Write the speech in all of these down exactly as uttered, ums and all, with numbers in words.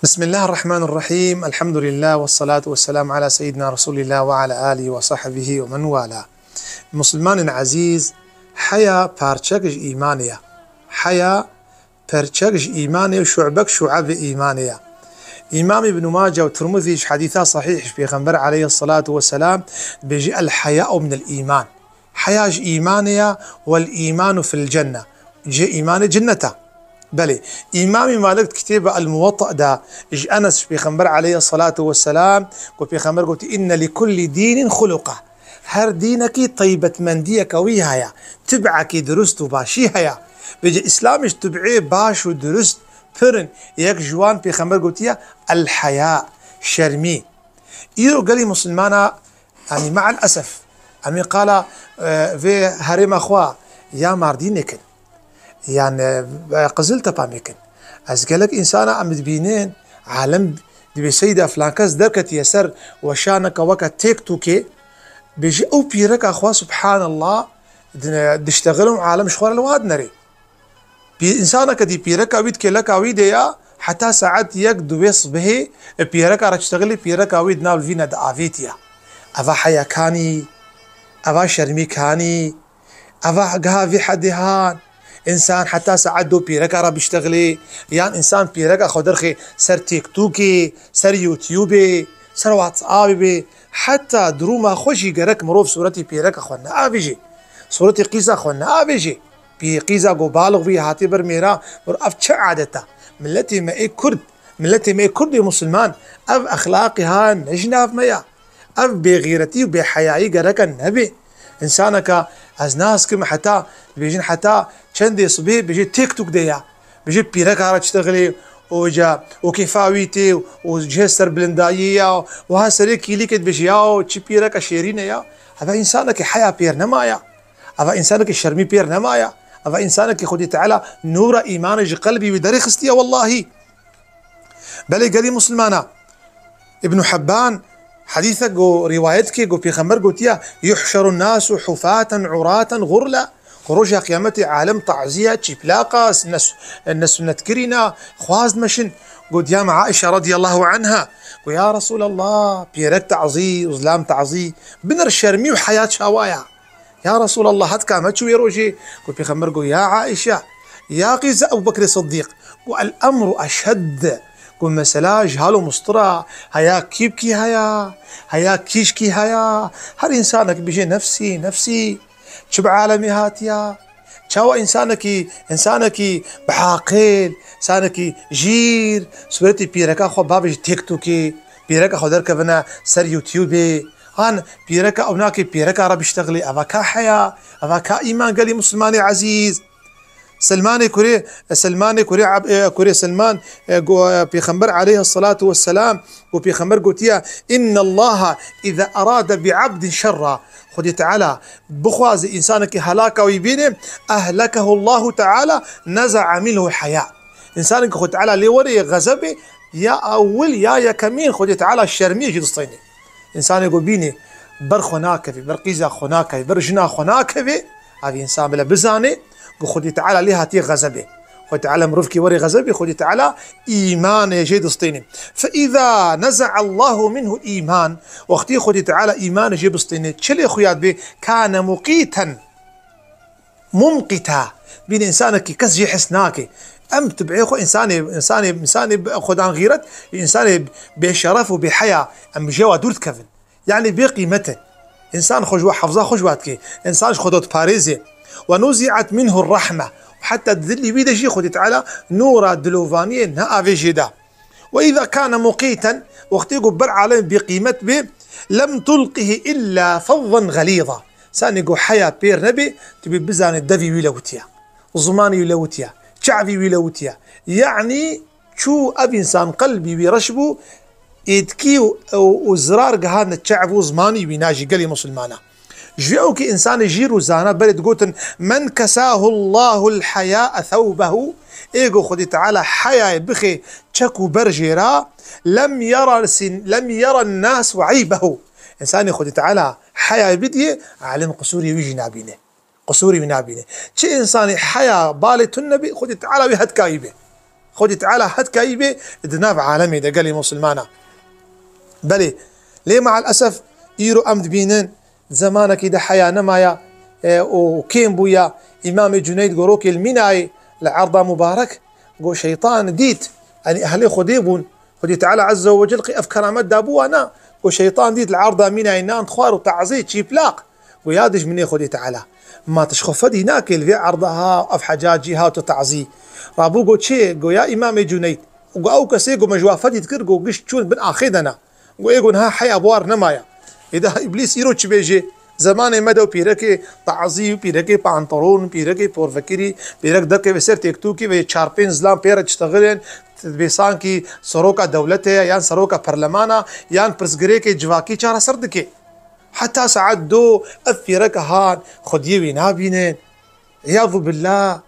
Bismillahirrahmanirrahîm. Elhamdülillah ve salatu ve selam ala seyyidina Resulillah ve ala alihi ve sahbihi ve men wala. Musulmanên ezîz, heya parçek ji îmanê ye. Heya perçek ji îmanê û şu'bek şu'ebê îmanê ye. Îmam Îbn Mace û Tirmizî ji hedîsa sahîh ji Pêxember aleyhissalatu vesselam dibêjî, "El-heya'u minel îman." Heya ji îmanê ye, "Wel îmanu fil cenne." Cihê îmanê cinnet e. Belê, Îmamî Malik di kitêba El-Muwatta de ji Enes ji Pêxember aleyhissalatu vesselam got, Pêxember gotî, "Inne li kulli dînin xuluqa." Her dînekî taybetmendiyeke wî heye, tib'ekî dirust û başî heye. Vêce Îslamê ji tib'ê baş û dirust pir in. Yek ji wan Pêxember gotiye, "El-heya", şermî. Îro gelî Musulmana, yanî me'el esef, em ê qala, e, vê herêma xwe ya Mardînê kin, yan, e, Qiziltepa me kin. Ez gelek însana em dibînin, alem dibê seyda filan kes derketiye ser weşaneke weke TikTokê, bêjî ew pîreka xwe, subhanallah, di-, diştexilin û alem ji xwe re li wa dinerê. Pî-, însaneke dî pîreka wî di kêleka wî de ya, heta saet yek duwê sibehê, e, pîreka re çitexilî, pîreka wî di nav livîna de avêtiya. Eva heya kanî, eva şermî kanî, eva geha vî hedê han. Însan heta saet do pîreka re biştexilê, yan însan pîreka xwe derxê ser TikTokê, ser YouTubeê, ser WhatsAppê bê. Heta duruma xwe jî gerek mirov sûretî pîreka xwe neavêjê. Sûretî qîza xwe neavêjê. Pî-, qîza ku balix bûye, hatiye ber mêra, ber ev çi adet e? Miletê me ê Kurd, miletê me ê Kurd ê Musulman, ev exlaqê ha ne ji nav me ya. Ev bêxîretî û bêheyayî gereke nebe. Însaneke ez nas kim heta, dibêjin heta çendê sibê bêjê TikTok de ya. Bêjê pîreka re çitexilê û ca û kêfa wî tê û cihê serbilindayî ya û ha serê kîlîkê dibêjê ya, çi pîreke şêrîn e ya. Eva însanekî heya pêr nema ya. Eva însanekî şermî pêr nema ya. Eva însanekî Xwedî Teala nûra îmanê ji qelbî wî derêxistiye wellahî. Belê gelî Musulmana, Îbn Hibban hedîsek ku rîwayet dike ku Pêxember gotiye, "Yuhşerun nasu hufaten uraten ghurla." Ku roja qiyametê alem tazî ye, çîplaq e, ne s-, ne sunnetkirî ne, xwaz dimeşin. Gotiye me Aîşe radiyallahu anha, ku ya Resulallah, pîrek tazî, uzlam tazî, binir şermî û heya çawa ya? Ya Resulallah, hetka me çû wê rojê? Ku Pêxember got, ya Aîşe, ya qîza Ebu Bekirê Siddîq, ku el-emru eşedd, ku mesela ji halo mustir e, heya kîbkî heya, heya kîşkî heya, her însanek bêje nefsî, nefsî, çi bi alemê hatiya? Çawa însanekî, însanekî bi aqil, însanekî jîr, sûretî pîreka xwe bavêje TikTokê, pîreka xwe derkevine ser YouTubeê, an pîreka ew nakê pîreka re biştexilê, eva ka heya, eva ka îman gelî Musulmanê ezîz. Selmanê kurê, Selmanê kurê Ab-, e, kurê Selman, e, go-, e, Pêxember aleyhissalatu vesselam, û Pêxember gotiye, "Innallaha iza arada bi abdin şerra." Xwedê Teala bixwaze însanekî helaka wî bîne, "Ehlekehullahu Teala, neza'a minhu heya." Însanekî Xwedê Teala lê were yê xezebê, ya ewil ya yekemîn Xwedê Teala şermiyê jî distîne. Însanê ku bînê ber xwe nakevê, ber qîza xwe nakevê, ber jina xwe nakevê, ev însan bile bizane ku Xwedî Teala lê hatiye xezebê. Xwedî Teala mirovkî were xezebê, Xwedî Teala îmanê jê distêne. Fe îza neza'a Allahu minhu îman, wextî Xwedî Teala îmanê jê bistêne, çi lê xuya dibe, kane muqîten. Mumqîta. Bîne însanekî kes jê hes nake. Em tib'ê xwe însanê, însanê, însanê xwedan xîret, însanê bêşeref û bêheya, em ji wa dûr dikevin. Yanî bê qîmet in. Însan xwe ji wa hefza xwe ji wa dike. Însan ji xwe diparêze. Ve nuzi'at minhu rahme. Heta di dilî wî de jî Xwedê Teala nûra dilovaniyê neavêjê da. Ve îza kane muqîten, wextê ku ber alem bêqîmet bê, lem tulqihi illa fazzan xelîza. Sanê ku heya pêr nebê, tu bê bizanê devî wî lewitiye. Zimanî wî lewitiye. Çavî wî lewitiye. Yanî çû ev însan qelbî wî reş bû, êtkî û, û, û zirar gihane çav û zimanî wî, na jî gelî musulmana. Ji vê ewkî însanê jîr û zana berê digotin, "Men kesahu Allahul heya thewbehu." Ê ku Xwedî Teala heyayê bixê çek û ber jê re, "Lem yera sin-, lem yera nasu eybehu." Însanê Xwedî Teala heyayê bidiyê, alem qisûrê wî jî nabîne. Qisûrê wî nabîne. Çi însanê heya balê tune bî, Xwedî Teala wî hetka wî bê. Xwedî Teala hetkayî bê di nav alemê de gelê Musulmana. Belê, lê me'el esef îro em dibînin, zemanekî de heya nemaya, e, û kêm bûya. Îmamê Cuneyd go rokê li Mînayê li erda mubarek, go şeytan dît, yanî ehlê Xwedê bûn. Xwedî Teala Azze ve Cel qî ev keramet dabû wana. Go şeytan dît li erda Mînayê nan dixwar û tazî çîplaq. Go ya dijminê Xwedî Teala. Ma tu ji xwe fedî nakê li vê erda ha, ev hecacî ha tu tazî. Rabû go çê? Go ya Îmamê Cuneyd. Go ew kesê go me ji wa fedî dikir, go gişt çûn bin axê de ne. Go ê go niha heya bi war nemaya. Êda Îblîs îro çi bêjê? Zemanê me de û pîrekê tazî û pîrekê pantoron, pîrekê porvekirî, pîrek derkeve ser têktûkî ve çar pênc zilam pê re diştexilên, dibê sankî seroka dewletê ye, yan seroka perlemana, yan pirsgirêkê civakî çareser dike. Heta saet do ev pîreke han xwediyê wî nabînin. Îyadu billah,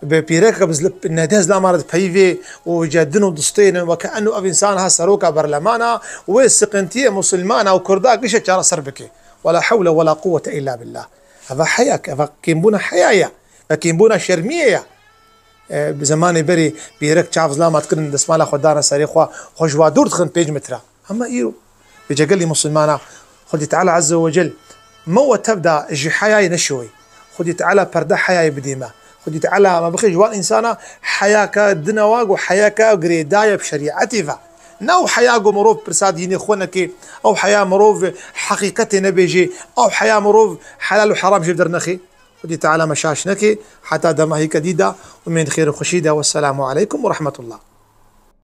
bi pîreke bi zil-, nehde zilama re dipeyivê û cedin û distênin, weke eno ev însan ha seroka berlemana, wê siqintiyê musulmana û kurda gişe çareser bike. Wela hewle wela quwwete illa billah. Eva heyak, eva kêmbûna heya ye, ve kêmbûna şermiyê ye. E, bi zemanê berê pîrek çav zilama dikirin, destmala xwe dana serê xwe, xwe ji wa dûr dixin pênc metre. Hema îro, vêca gelî musulmana, Xwedî Teala Azze ve Cel me we tev da ji heyayê neşewê. Xwedî Teala perde heyayê bidê me. Xwedî Teala me bixê ji wan însana heyaka dina wa ku heyaka girêdayê bi şerîetê ve. Ne ew heya ku mirov pirsa dînê xwe neke, ew heya mirov heqîqetê nebêje, ew heya mirov helal û heram jê dernexê. Xwedî Teala me şaş neke, heta dema hîka dî da, umêd xêr û xweşî de. Wesselamu aleykum ve rahmetullah.